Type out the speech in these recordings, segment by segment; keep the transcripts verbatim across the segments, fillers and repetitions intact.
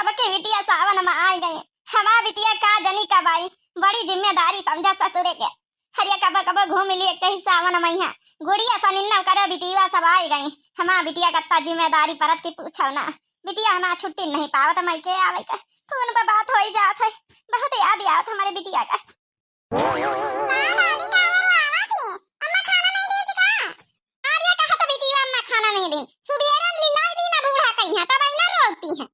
अब के बिटिया सावन मा आइ गई, हमार बिटिया का जनी कब आई, बड़ी जिम्मेदारी समझा ससुरे के। हरिया कबो कबो घूम लिए कही सावन मइहाँ। गुड़िया सनिन्ना करे बिटिया सब आइ गई। हमार बिटिया कत्ता जिम्मेदारी परत की पूछो ना। बिटिया हमार छुट्टी नहीं पावत मइके आवे के। फोन पर बात होई जात है। बहुत याद आवत हमरे बिटिया का। का दादी का वो आवा थी? अम्मा खाना नहीं दे सिका? अरे कहा तो बिटिया अम्मा खाना नहीं दे। सुबेरन लिलाई दी ना बूढ़ा कहीं है, तब आई ना रोती है।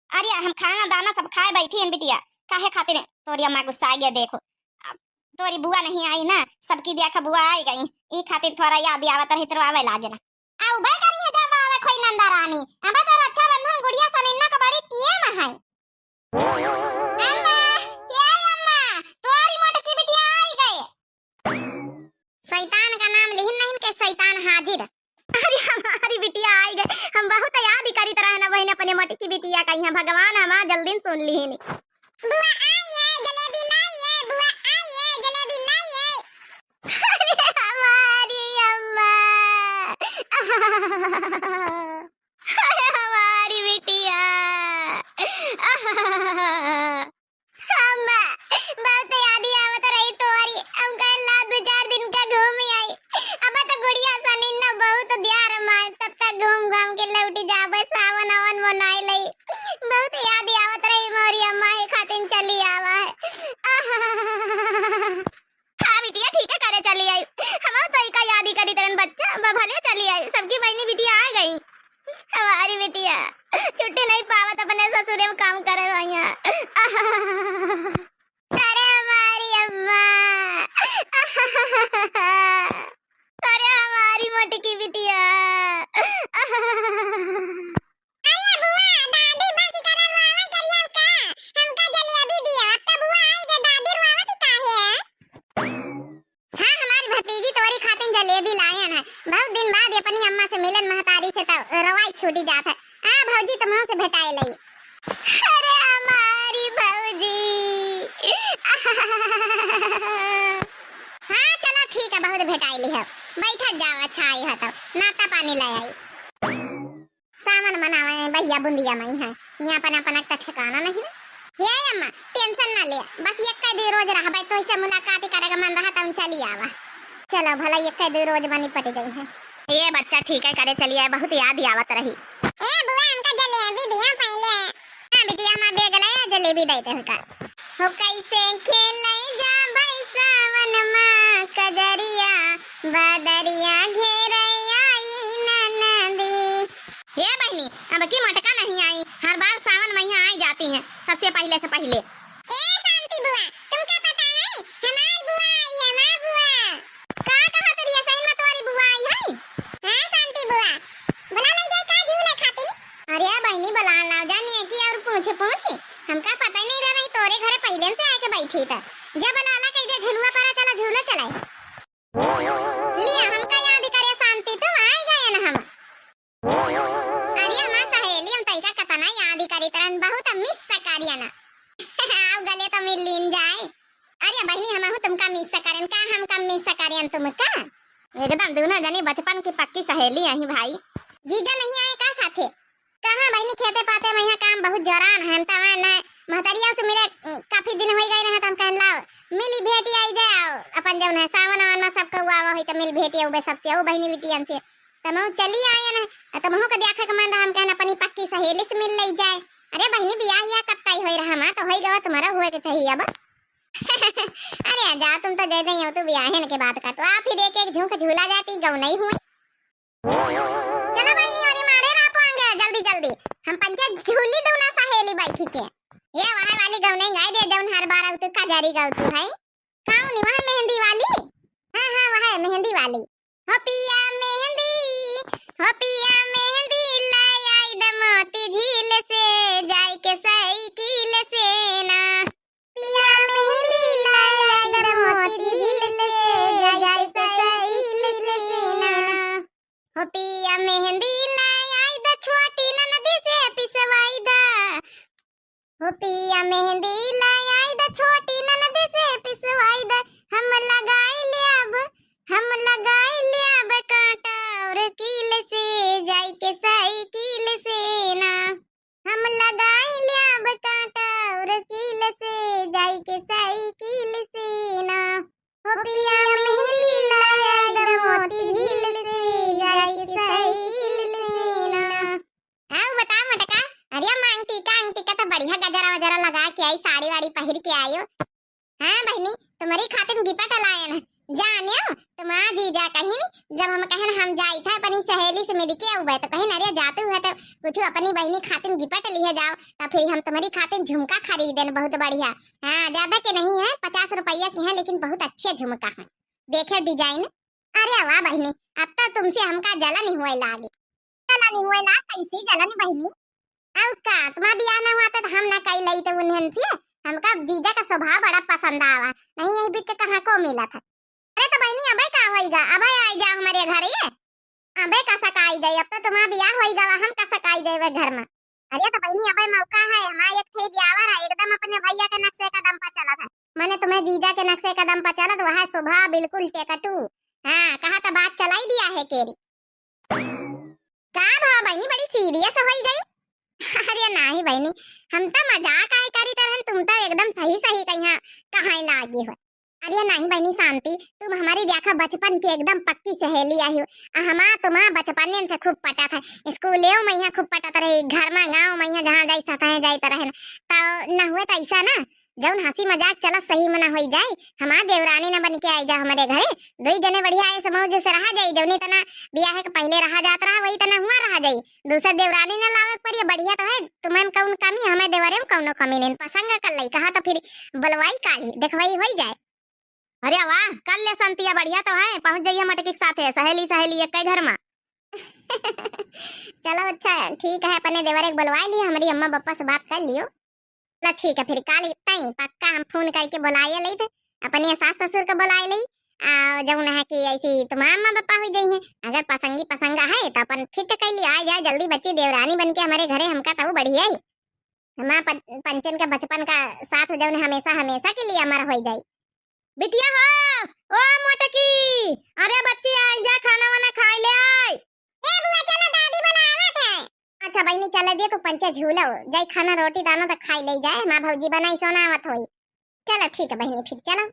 अरे हम खाना दाना सब खाए बैठी हन बिटिया, काहे खातिर तोरी अम्मा गुस्सा आ गया। देखो अब तोरी बुआ नहीं आई ना, सबकी देखा बुआ आइ गई, ई खातिर थोड़ा याद आवत रही तो आवे लागे ना। आउ बे करी है जब आवे खोई नंदा रानी, अब तो रक्षाबंधन गुड़िया सनिन्ना का बड़ी टीम है। अम्मा, क्या है अम्मा? तोरी मोटकी बिटिया आइ गई। शैतान का नाम लिहिन नहीं के शैतान हाजिर। अरे हमारी बिटिया आइ गई, हम बहुत याद ही करीत रहे ना बहिन अपने मोटकी बिटिया का, यहाँ भगवान हमार जल्दी सुन लिहिन। बुआ आई है, जलेबी लाई है, बुआ आई है, जलेबी लाई है। अरे हमारी अम्मा, अरे हमारी बिटिया। अम्मा, बहुत याद आवत रही तोहरी। हम कहला दो चार दिन का घूम आई। अब तो गुड़िया सनिन्ना बहुत दियार माय, तब तक घूम घाम के लौट जाबे, सावन आवन मनाए लई। बहुत याद आवत रही मोरी अम्मा, ये खातिन चली आवा है। हाँ बिटिया, ठीक है, करे चली आई। हम तो इका याद ही करी तरन बच्चा, ब-, भले चली आई। सबकी बहिनी बिटिया आ गई। हमारी बिटिया छुट्टी नहीं पावत, अपने ससुरे में काम करे रहिया। अरे हमारी अम्मा, अरे हमारी मोटकी बिटिया। अरे बुआ, दादी बस इकरा रुआवा करिया का? हमका जलेबी दिया। अब तो बुआ आई गए, दादी रुआवत काहे है? हाँ, हमारी भतीजी तोरी खातिन जलेबी लायन है। बहुत दिन बाद ये अपनी अम्मा से मिलन महतारी से तो रवाई छूटी जात है। हाँ भौजी, तुमहू से भेटाए लई। अरे हमारी भौजी। हाँ चलो ठीक है, बहुत भेटाए ली है। बैठत जाओ, अच्छा आई है तो नाश्ता पानी ले आई। सावन मनावे भैया बुंदिया मइहाँ, यहाँ अपन अपन का ठिकाना नहीं है। हे अम्मा, tension ना ले, बस एक्के दुइ रोज रहबे, तोहसे मुलाकात करे का मन रहा त हम चली आवा। चलो भला एक्के दुइ रोज बनी पट गई है। ये बच्चा ठीक है, करे चली आए, बहुत याद आवत रही। ए बुआ, हमका जलेबी दिया पहले। हाँ बिटिया, हमार bag ले आ, जलेबी दे दे हमका। हो कैसे खेलै जाबै सावन मा कजरिया, बदरिया घेरै आई ननदी। हे बहिनी, अब की मोटका नहीं आई, हर बार सावन मइहाँ आई जाती हैं सबसे पहिले से पहिले। ए शांति बुआ, तुमका पता है, हमार बुआ आई है, हमार बुआ। का कहत रही है, सही में तोरी बुआ आई है? हाँ शांति बुआ, बुला ले जाए का झूले खातिर? अरे बहिनी, बुला लाओ जानिए कि और पूछे पूछे, हमका पता ही नहीं रहा, नहीं तोरे घरे पहिले से आके बैठी था। जब बुलाला कह दे झुलुआ पर चला, झूले चलाए। लिया, हमका याद करे शांति, तुम आ गए ना हम। अरे हमार सहेली, हम तैका कतना याद करी तरन, बहुत miss करिया ना। आओ गले तो मिल लीन जाए। अरे बहिनी, हमहू तुमका miss करेन का, हम कम miss करेन तुमका? एकदम दोनों जनी बचपन की पक्की सहेली अही भाई। जीजा नहीं आए का साथे? कहाँ बहिनी, खेते पाते में यहाँ काम बहुत जोरान है, हम तो वहाँ न महतरिया से मिले, उम, काफी दिन हो गए रहे, तो हम कहन लाओ मिली भेटी आई जाओ, अपन जौन है सावन वावन में सब कौआ आवा होई तो मिल भेटी आवे सबसे, ओ बहिनी बिटियन से। तमहू चली आयन, तमहू के देखे के मन रहा, हम कहन अपनी पक्की सहेली से मिल ले जाए। अरे बहिनी, बियाह या कब तय होई रहा, हमार तो होई गवा, तुम्हारा हुए के चाहिए अब। अरे जा, तुम तो दे दे हो, तू बियाहन के बात का तो आप ही देख एक झुंक झूला जाती गौ नहीं हुई। चलो बहिनी, होरी मारे रहा पोंगे, जल्दी जल्दी। हम पंचे झूली दो ना सहेली बैठी के। ये वहाँ वाली गौ नहीं गाय दे, जौन हर बार आऊ तू का जारी गाऊ तू है। कौन वहाँ मेहंदी वाली? हाँ, हाँ, वह है मेहंदी वाली। हो पिया मेहंदी, हो पिया मेहंदी, लाई आई द मोती झील से, जाई के साइकिल से ना। पिया मेहंदी, लाई आई द मोती झील से, जाई के साइकिल से ना। हो पिया मेहंदी, लाई आई द छोटी ननदी से पिसवाई द। हो पिया मेहंदी लाई आई द छोटी ननद से पिसवाई द, हम लगाई लेब, हम लगाई लेब कांटा और कील से, जाई के साइकिल से ना। हम अरे मांग टीका, आंग टीका तो बढ़िया गजरा वजरा लगा के आई, साड़ी वाड़ी पहिर के आयो। हाँ बहिनी, तुम्हरी खातिर गिफ्ट लायन। जानियो, तुम्हार जीजा कहिन, जब हम कहन हम जाइत है अपनी सहेली से मिलके आउबे, तो कहिन, "अरे जातू है तो कुछ अपनी बहिनी खातिर गिफ्ट लिहे जाओ।" तो फिर हम तुम्हरी खातिर झुमका खरीदेन, बहुत बढ़िया। हाँ, ज्यादा के नहीं है, पचास रुपया की है, लेकिन बहुत अच्छे झुमका है। देखे design। अरे वाह बहिनी, अब तो तुमसे हमका जलन हुए लागी। जलन हुए ना, कैसी जलन बहिनी? अउ का, तुम्हार बियाह ना हुआ तो हम ना कई लई तो उन्हन से। हमका जीजा का स्वभाव बड़ा पसंद आवा, नहीं यही बीत के कहाँ को मिला था। अरे तो बहिनी, अबे का होइगा, अबे आई जा हमरे घरे। अबे का सकाई जाए, अब तो तुम्हार बियाह होइगा, हम का सकाई जाए घर में। अरे तो बहिनी, अबे मौका है, हमार एक ठे देवर है, एकदम अपने भैया के नक्शे कदम पर चलत है। मने तुम्हें जीजा के नक्शे कदम पर चलत, वह स्वभाव बिल्कुल टेकटू। हाँ, कहा तो बात चलाई बियाहे केरी। का भा बहिनी, बड़ी serious होई गई? अरे नाही बहिनी, हम तो मजाक आए करी तरहन, तुम तो एकदम सही सही कहिया कहाई लागी हो। अरे नाही बहिनी शांति, तुम हमारी देखा बचपन की एकदम पक्की सहेली आई हो। आ हमार तुम्हार बचपन से खूब पटत है, स्कूलेउ में यहाँ खूब पटत रही, घर में गाँव में यहाँ जहाँ जाई सतह जाइत रहन। तो न हुए तो ऐसा ना, जौन हंसी मजाक चलत सही में ना होई जाए। हमार देवरानी ना बन के आई जा हमरे घरे, दुई जने बढ़िया ऐसे मौज से रहा जाई। जौनी तना बियाह के पहले रहा जात रहा, वही तना हुआ रहा जाई। दूसर देवरानी ना लावे के पड़ी, बढ़िया तो है। तुम्हें कौन कमी, हमें देवरे में कौनो कमी नहीं। पसंद कर लई, कहा तो फिर बुलवाई काली, देखवाई होई जाए। अरे वाह, कर ले संतिया, बढ़िया तो है। पहुँच जाइए मटकी के साथे, सहेली सहेली एक घर में। चलो अच्छा ठीक है, अपने देवरे के बुलवाई लियो, हमारी अम्मा पापा से बात कर लियो। चलो ठीक है, फिर काल इतना ही पक्का हम फोन करके बुलाए लई थे, अपने सास ससुर के बुलाए लई। आ जौन है कि ऐसी तुम्हार अम्मा पापा हो जाई हैं, अगर पसंगी पसंगा है तो अपन फिट कर लियो, आ जाए जल्दी बच्ची देवरानी बन के हमारे घरे, हमका तो बढ़िया है। हमार पं-, पंचन का बचपन का साथ जौन हमेशा हमेशा के लिए अमर हो जाई। बिटिया हो, ओ मोटकी, अरे बच्ची आई जा, खाना वाना खाई ले आई। ए बुआ, चलो दादी बनावत है। अच्छा बहिनी, चले दियो तू पंचे झूलो, जाई खाना रोटी दाना तो खाई ले जाए, माँ भौजी बनाई सोना आवत होई। चलो ठीक है बहिनी, फिर चलो।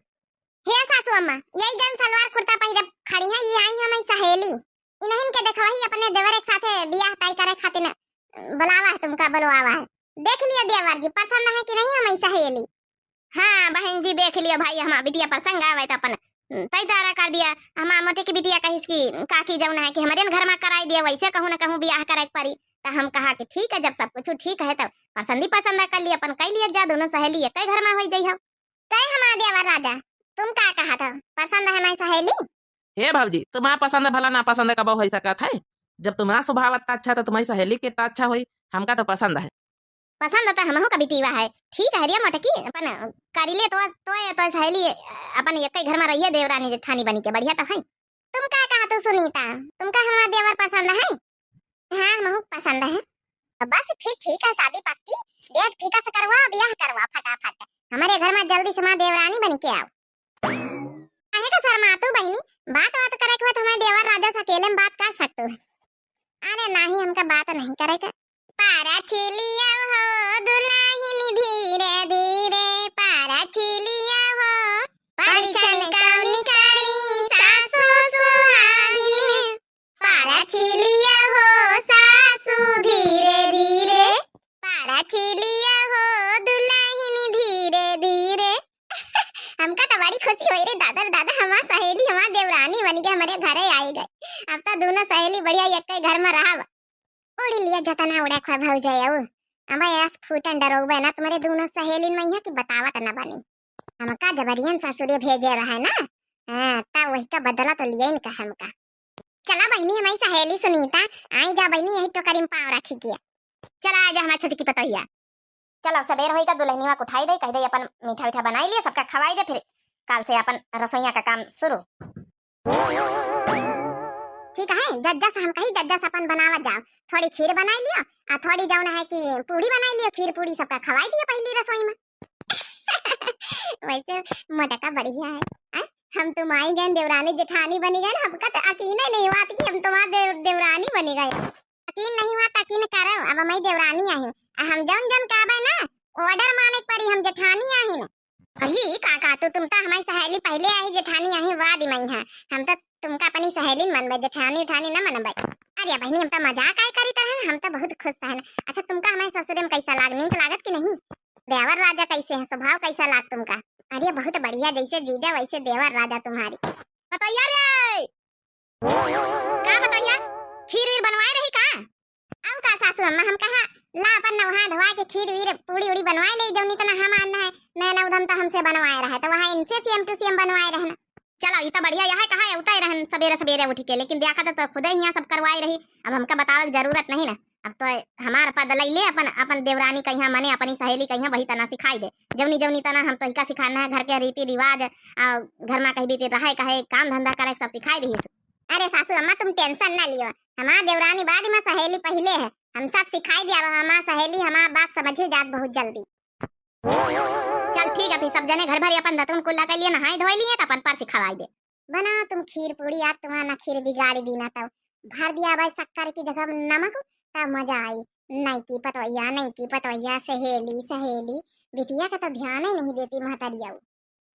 हे सासू अम्मा, यही जन सलवार कुर्ता पहिरे खड़ी है, ये आई हमारी सहेली। इन्हन के देखवही अपने देवर एक साथे बियाह तय करे खातिर बुलावा है तुमका, बुलवावा है। देख लियो देवर जी, पसंद है कि नहीं हमारी सहेली? हाँ बहन जी, देख लियो भाई, हमार बिटिया पसंद आवे तो अपन तय तारा कर दिया। हमार मोटे की बिटिया कहिस कि काकी जौन है कि हमारे घर में कराई दिया, वैसे कहूँ न कहूँ बियाह करे के पड़ी। तो हम कहा कि ठीक है, जब सब कुछ ठीक है तो पसंदी पसंद कर लिया, अपन कई लिया जा, दोनों सहेली एक घर में हो जाई हम। कहे हमार देवर राजा, तुम का कहा था, पसंद है हमारी सहेली? हे भौजी, तुम्हार पसंद भला ना पसंद कबो हो सकत है? जब तुम्हार स्वभाव इतना अच्छा तो तुम्हारी सहेली के इतना अच्छा होई, हमका तो पसंद है। पसंद तो हमहू का बिटिया है। ठीक है रे मोटकी, अपन करी ले तो, तो, तो सहेली अपन एक ही घर में रहिए देवरानी जेठानी बनी के, बढ़िया तो है। तुम का कहा तू सुनीता, तुमका हमार देवर पसंद है? हाँ, हमहू पसंद है। तो बस फिर ठीक है, शादी पक्की, date fix करवा, ब्याह करवा फटाफट। हमारे घर में जल्दी से हमार देवरानी बन के आओ। काहे का शर्मातू बहिनी, बात बात करे के बाद हमारे देवर राजा से अकेले में बात कर सकतू है। अरे नाही, हमका बात नहीं करे के। पारा छिलिया हो दुलाहिन धीरे धीरे, पारा छिलिया हो, परिछन कौनी करी सासु सुहागिन। पारा छिलिया हो सासु धीरे धीरे, पारा छिलिया हो दुलाहिन धीरे धीरे। हमका तो बड़ी खुशी होई रे दादा रे दादा, हमार सहेली हमार देवरानी बन के हमारे घरे आई गई। अब तो दोनों सहेली बढ़िया एक ही घर में रहब। उड़ी लिया जतना उड़े खुआ भौजाई आऊ। अब ऐस फूटन डरौबे ना तुम्हारे दोनों सहेलिन में यहाँ की बतावत न बनी। हमका जबरियन ससुरे भेजे रहे ना, हाँ, तब वही का बदला तो लिया इनका हमका। चला बहिनी, हमारी सहेली सुनीता, आई जा बहिनी, यही टोकरी में पाँव रखी के। चला आ जा हमार छोटकी पतोहिया। चल, अब सबेर होई का, दुल्हनिया के उठाई दे, कह दे अपन मीठा मीठा बनाई लिए, सबका खवाई दे, फिर काल से अपन रसोइया का काम शुरू। ठीक है, जज्जस हम कही, जज्जस अपन बनावत जाओ, थोड़ी खीर बनाई लियो, आ थोड़ी जौन है कि पूड़ी बनाई लियो, खीर पूड़ी सबका खवाई दियो पहली रसोई में। वैसे मोटका बढ़िया है, हैं? हम तो माई गए, देवरानी जेठानी बनी गए, हमका तो यकीन ही नहीं हुआ कि हम तुम्हार देव-, देवरानी बनी गए। यकीन नहीं हुआ, यकीन करो, अब हमारी देवरानी आई, आ हम जौन जौन कहबे ना, order माने के पड़ी, हम जेठानी आई ना। अरे काका, तू, तुम तो हमारी सहेली पहले आई, जेठानी आई बाद में है। हम तो तुमका अपनी सहेली न मनबे, जेठानी उठानी न मनबे। अरे बहिनी, हम तो मजाक आए करी तरह, हम तो बहुत खुश है। अच्छा, तुमका हमारी ससुरे में कैसा लाग, नीक लागत कि नहीं? देवर राजा कैसे हैं, स्वभाव कैसा लाग तुमका? अरे बहुत बढ़िया, जैसे जीजा वैसे देवर राजा तुम्हारी। पतोहिया रे, का पतोहिया, खीर वीर बनवाए रही का? अउ का सासू अम्मा, हम कहा ला अपन नहा धोआ के खीर वीर पूड़ी उड़ी बनवाए ले, जौनी तना हम आन है, नया नौधम तो हमसे बनवाए रहे, तो वहाँ इनसे सेम टू सेम बनवाए रहना। चलो, ई तो बढ़िया, यह कहा है, उतारे रहन सबेरे सबेरे उठ के, लेकिन देखा तो, तो खुदे हियाँ सब करवाए रही। अब हमका बतावे के जरूरत नहीं ना, अब तो हमार पद लई ले, अपन, अपन देवरानी कहिया मने, अपनी सहेली कहिया वही तना सिखाई दे, जौनी जौनी तना हम तो हिका सिखाना है, घर के रीति रिवाज, आ, घर में कहीं बीती रहे, कहे काम धंधा करे, सब सिखाई रही। अरे सासू अम्मा, तुम टेंशन ना लियो, हमार देवरानी बाद में, सहेली पहिले है, हम सब सिखाई दिया, हमार सहेली हमार बात समझी जात बहुत जल्दी। चल ठीक है, फिर सब जने घर भरी अपन दतुन कुल्ला कर लिए, नहाई धोई लिए, तो अपन परसी खवाई दे। बनाओ तुम खीर पूड़ी, आज तुम्हारा ना खीर बिगाड़ी दी ना, तब भर दिया भाई शक्कर की जगह नमक, तब मजा आई। नई की पतवैया, नई की पतवैया, सहेली, सहेली, बिटिया का तो ध्यान ही नहीं देती महतरिया।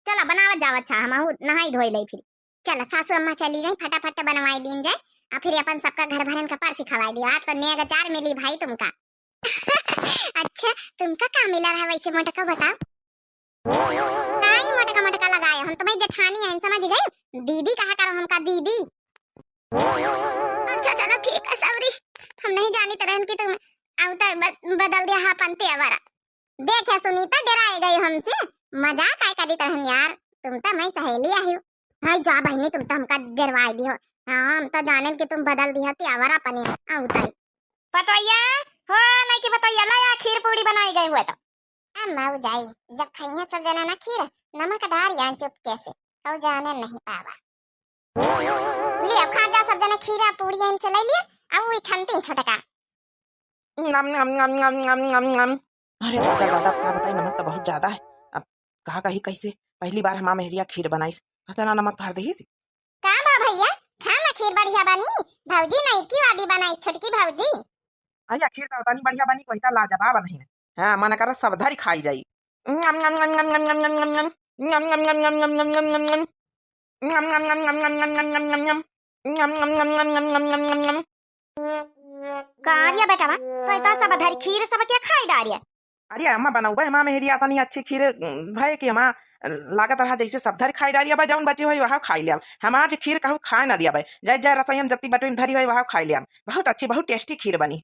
चला बनावत जावत छा, हमहू नहाई धोई लई फिर। चला सासू अम्मा चली गई, फटाफट बनवाई लीन जाए, और फिर अपन सबका घर भरन का परसी खवाई दिया। आज तो नेग अचार मिली भाई तुमका। अच्छा, तुमका का मिला रहा वैसे मोटका, बताओ। काई मोटका मोटका लगाए, हम तुम्हारी जेठानी हैं, समझ गए? दीदी कहा करो हमका, दीदी। अच्छा चलो ठीक है सबरी, हम नहीं जानी तरहन की तुम अवता ब-, बदल दिया हा पंते अवरा। देखे सुनीता, डराए गई हमसे, मजाक आय करी तरहन यार, तुम तो मैं सहेली आई हो। हाय जा बहनी, तुम तो हमका डरवाए दी हो। हाँ, हम तो जानेन कि तुम बदल दिया थी अवरा पने अवताई। पतोहिया, हो नहीं कि पतोहिया, ला या खीर पूड़ी बनाई गई हुए तो। अम्मा उ जाई, जब खइहें सब जना ना खीर, नमक डार यान चुपके से, कऊ जाने नहीं पावा। ले अब खा जा सब जना खीरा पूड़िया इनसे ले लिया, अब वही छनती छोटका। नम, नम, नम, नम, नम, नम, नम। अरे दादा, दादा, का बताई, नमक तो बहुत ज्यादा है। अब का कही कैसे, पहली बार हमार मेहरिया खीर बनाइस, अतना नमक भर देहिस। का बा भैया, खा ना खीर बढ़िया बनी, भौजी नईकी वाली बनाई, छोटकी भौजी। अरे खीर तो तनी बढ़िया बनी, कोई का लाजवाब नहीं है। हाँ, मन कर सब धरी खाई जाई। नम, नम, नम, नम। नम, नम, नम, नम। नम, नम, नम, नम, नम। नम, नम, नम, नम। का रे बेटवा, तो इतना सब धरी खीर सब के खाई डारिया? अरे अम्मा, बनौबे हमार मेहरिया तनी अच्छी खीर, उम, भय कि हमार लागत रहा जैसे सब धरी खाई डारिया बा, जौन बची हुई वह खाई लिया। हम आज खीर कहू खाए ना दिया बे, जय जय रसोई में जत्ती बटोइन धरी हुई वह खाई लिया। बहुत अच्छी, बहुत tasty खीर बनी।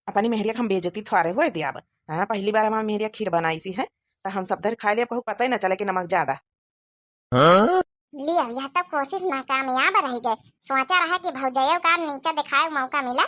अपनी मेहरिया के हम बेइज्जती थोड़े होए दिया बे। हाँ, पहली बार हमार मेहरिया खीर बनाई सी है, तो हम सब धरी खाई लिया, कहू पता ही ना चले कि नमक ज्यादा। हाँ? लिया, यह तो कोशिश नाकामयाब रह गए। सोचा रहा कि भौजाइयों का नीचा दिखाए मौका मिला।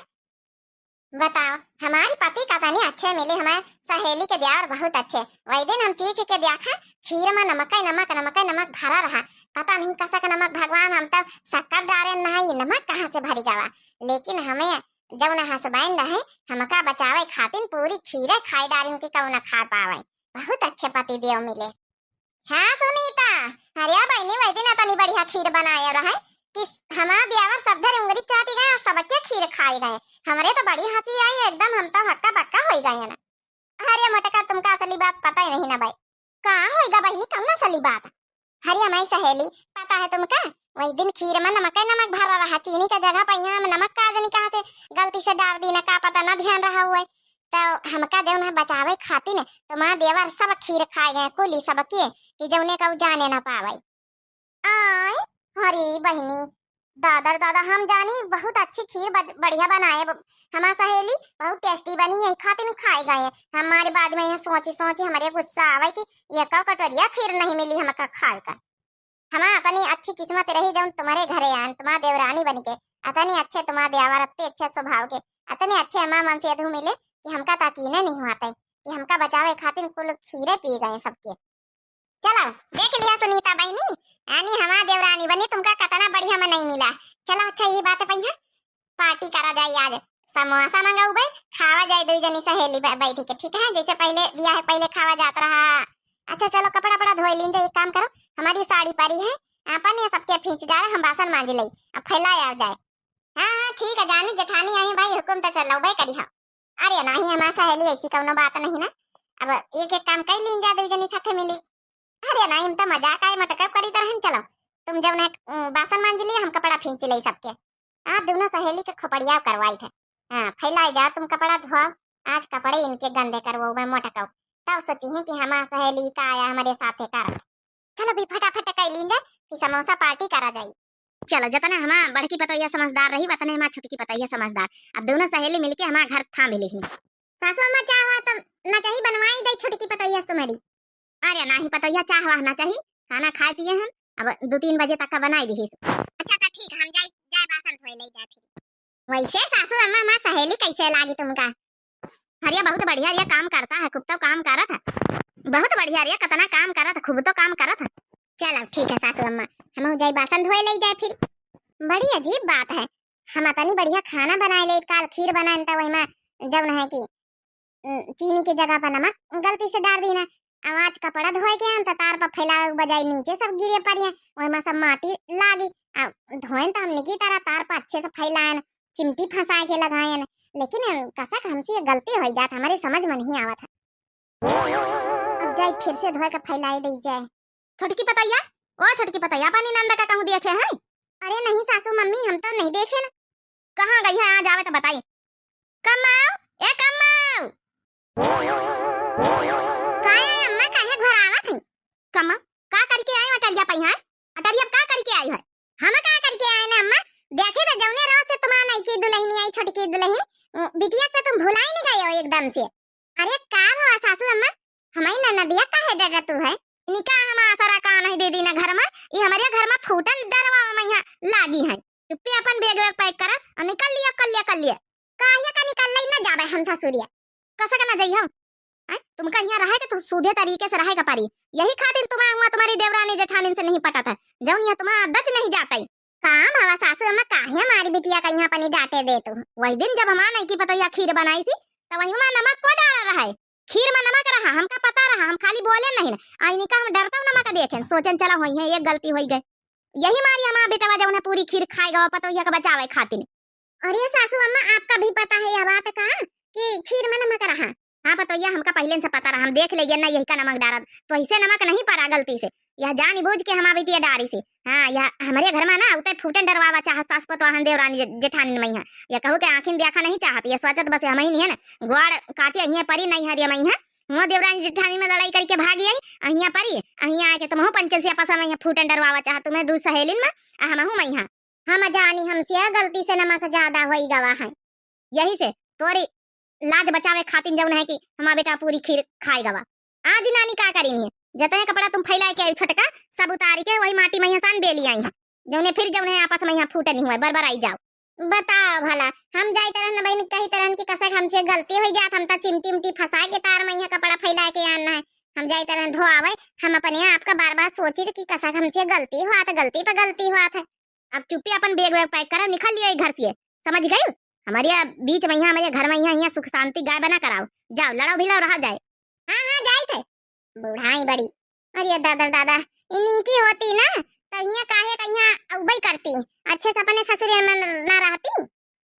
बताओ, हमारी पति का तनी अच्छे मिले, हमारे सहेली के देवर बहुत अच्छे। वही दिन हम चीख के देखा, खीर में नमक ही नमक, नमक ही नमक भरा रहा। पता नहीं कसक नमक, भगवान, हम तो शक्कर डारे नहीं, नमक कहाँ से भरी गवा। लेकिन हमें जौन husband रहे, हमका बचावे खातिर पूरी खीरे खाई डारिन कि कौन खा पावे। बहुत अच्छे पति देव मिले। हाँ सुनीता, अरे बहनी, वही दिन इतनी बढ़िया खीर बनाए रहे कि हमार देवर सब धरे उंगली चाटी गए और सबके खीर खाए गए। हमरे तो बड़ी हंसी आई, एकदम हम तो हक्का बक्का हो गए ना। अरे मोटका, तुमका असली बात पता ही नहीं ना भाई। का होइगा बहनी, कौन असली बात? अरे हमारी सहेली, पता है तुमका, वही दिन खीर में नमक ही नमक भरा रहा, चीनी का जगह पे यहाँ में नमक का जनी कहाँ से गलती से डाल दी ना, का पता ना ध्यान रहा हुए। तो हमका जौन है बचावे खातिर न तुम्हार देवर सब खीर खाए गए, कुली सब के, कि जौने का उ जाने ना पावे। आय, अरे बहिनी, दादा रे दादा, हम जानी बहुत अच्छी खीर बद-, बढ़िया बनाए ब-, हमार सहेली, बहुत tasty बनी, यही खातिर खाए गए। हमारे बाद में यह सोची सोची हमारे गुस्सा आवे कि ये का कटोरिया खीर नहीं मिली हमका खाए का। हमार अतनी अच्छी किस्मत रही जौन तुम्हारे घरे आन, तुम्हार देवरानी बन के, अतनी अच्छे तुम्हार देवर, अतने अच्छे स्वभाव के, अतने अच्छे हमार मन से अधू मिले कि हमका ताकीने नहीं हुआ तय, कि हमका बचावे खातिर कुल खीरे पी गए सबके। चलो, देख लिया सुनीता बहिनी, यानी हमार देवरानी बनी तुमका कतना बढ़िया में नहीं मिला। चलो, अच्छा, यही बात है पहिया, party करा जाए आज, समोसा मंगाऊ बे, खावा जाए दो जनी सहेली बै-, बैठी के, ठीक है? जैसे पहले बियाह है, पहले खावा जात रहा। अच्छा, चलो, कपड़ा पड़ा धोए लीन जाए, एक काम करो, हमारी साड़ी पड़ी है, अपन ये सबके फींच जा रहा, हम बासन मांज लई, अब फैला आ जाए। हाँ, हाँ, ठीक है, जानी जेठानी आई भाई, हुकुम तो चलो बे करी, हाँ। अरे नहीं, हमार सहेली, ऐसी कौनो बात नहीं ना। अब एक एक काम कर लीन जा, दो जनी साथे मिली। अरे नहीं, हम तो मजाक आए, मटकब करी तरह चलो। तुम जब ने, उम, बासन मांज लिए, हम कपड़ा फींच ले सबके। हाँ, दोनों सहेली के खोपड़िया करवाई थे। हाँ, फैलाए जा तुम, कपड़ा धोआओ। आज कपड़े इनके गंदे करवउबे मोटकउ। तब सोचिहैं कि हमार सहेली का आया हमरे साथे कर। चलो भी फटाफट कइ लीन जाए, फिर समोसा पार्टी करा जाई। चलो, जतने हमार बड़की पतोहिया समझदार रही, वतने हमार छोटकी पतोहिया समझदार। अब दुनो सहेली मिलके हमार घर थाम लिहिन। सासू अम्मा, चाह वाह तब ना चाही बनवाई दे छोटकी पतोहिया से तुम्हारी। अरे नाही पतोहिया, चाह वाह ना चाही, खाना खाए पिए हन, अब दू तीन बजे तक का बनाई दिहिस। अच्छा त ठीक, हम जाई, जाए बासन धोए लई जाए फिर। वैसे सासू अम्मा, हमार सहेली कैसे लागी तुमका? अरे बहुत बढ़िया, ये काम करत है, खूब तो काम करत है। बहुत बढ़िया रे, कतना काम करत है, खूब तो काम करत है। चलो ठीक है सासू अम्मा, हमहू जाई बासन धोए लई जाए फिर। बड़ी अजीब बात है, हम अतनी बढ़िया खाना बनाए ले, काल खीर बनाएन त वही में जौन है कि, उम, चीनी के जगह पर नमक गलती से डार दीन। अब आज कपड़ा धोए के आएन त तार पर फैलावे के बजाय नीचे सब गिरे पड़िए, वही में सब माटी लागी। अब धोएन त हमनी की तरह तार पर अच्छे से फैलाएन, चिमटी फंसाए के लगाएन, लेकिन कसक हमसे ये गलती हो जात, हमारे समझ में नहीं आवत है। अब जाई फिर से धोए के फैलाई दई जाए। छोटकी पतैया, ओ छोटकी पतैया, अपनी नंद का कहूँ देखे हैं? अरे नहीं सासू मम्मी, हम तो नहीं देखे ना। कहाँ गई है, आ जावे तो बताई। कम्माऊ, ए कम्माऊ। का है अम्मा, काहे घोरावत है? कम्मा, का करके आई अटरिया पई है? अटरिया का करके आई है? हम का करके आए ना अम्मा, देखे तो जौने रोज से तुम्हार नई की दुल्हनी आई, छोटकी दुल्हन, बिटिया का तुम भुलाई नहीं गए हो एकदम से। अरे का भवा सासू अम्मा, हमारी ननदिया काहे डरत है? इनका हम आसरा का नहीं दे दीन घर में, ये हमारे घर में फूटन डरवा में यहाँ लागी है। चुप्पे अपन बैग वैग पैक करा और निकल लिया, कर लिया, कर लिया। काहे का निकल लई, न जाबे हम ससुरिया। कसा का न जइहो? हैं? तुमका यहाँ रहे के तो सूधे तरीके से रहे के पड़ी। यही खातिर तुम्हारा हुआ तुम्हारी देवरानी जेठानिन से नहीं पटत है, जौन यह तुम्हारा आदत नहीं जाता है। काम हवा सासू अम्मा, काहे हमारी बिटिया का यहाँ पनी डांटे दे तू? वही दिन जब हमार नई की पतोहिया खीर बनाई सी, तो वही में नमक को डाला रहा है? खीर में नमक रहा, हमका पता रहा, हम खाली बोले नहीं ना। आईनी का हम डरता नमक देखेन, सोचेन चला होई है, एक गलती होई गई। यही मारी हमार बेटवा जौन है पूरी खीर खाए गवा पतोहिया के बचावे खातिर। अरे सासू अम्मा, आपका भी पता है यह बात का कि खीर में नमक रहा? हाँ पतोहिया, हमका पहिले से पता रहा, हम देख ले ना यही का नमक डारत, तो इसे नमक नहीं पड़ा गलती से, यह जानी बूझ के हमार बिटिया डारी से। हाँ, यह हमारे घर में ना उतरे फूटन डरवावा चाहत सास पतोहन देवरानी जे-, जेठानी मैया। यह कहू के आँखिन देखा नहीं चाहत, यह सोचत बस हम ही नहीं है ना, ग्वाड़ काटे अहिया परी नहीं हरिया मैया। मुँह देवरानी जेठानी में लड़ाई करके भागी आई, अहिया परी, अहिया आके तुमहू पंचन से आपस में यहाँ फूटन डरवावा चाहत, तुम्हें दू सहेलिन में, आ हमहू मैया। हम जानी हमसे गलती से नमक ज्यादा होई गवा है। यही से तोरी लाज बचावे खातिर जौन है कि हमार बेटा पूरी खीर खाए गवा। आज नानी का करी नहीं है, जतने कपड़ा तुम फैलाए के आई छोटका, सब उतारी के वही माटी में यहाँ सान बेली आई है, जौने फिर जौन है आपस में यहाँ फूटे नहीं हुआ, बरबर आई जाओ। बताओ भला, हम जाइत रहन बहिन, कहित रहन कि कसक हमसे गलती होई जात, हम त चिमटी उमटी फंसा के तार में यहाँ कपड़ा फैला के आना है, हम जाइत रहन धोआवे, हम अपने आप का बार बार सोचित कि कसक हमसे गलती हुआ था, गलती पर गलती हुआ था। अब चुप्पे अपन बैग वैग पैक करो, निकल लियो ये घर से, समझ गई? हमारे बीच में यहाँ, हमारे घर में यहाँ, यहाँ सुख शांति गायब ना कराओ, जाओ लड़ो भिड़ो रहा जाए। हाँ हाँ जाइत है, बुढ़ाई बड़ी। अरे दादा दादा, इन्हीं की होती ना, तो यहाँ काहे का यहाँ उबई करती, अच्छे से अपने ससुरे में न-, ना रहती।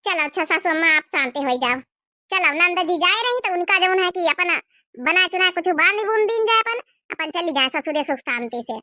चलो अच्छा सासू अम्मा, आप शांति हो जाओ। चलो नंद जी जाए रही तो उनका जौन है कि अपन बना चुना कुछ बांध बूंद दीन जाए, अपन अपन चली जाए ससुरे सुख शांति से।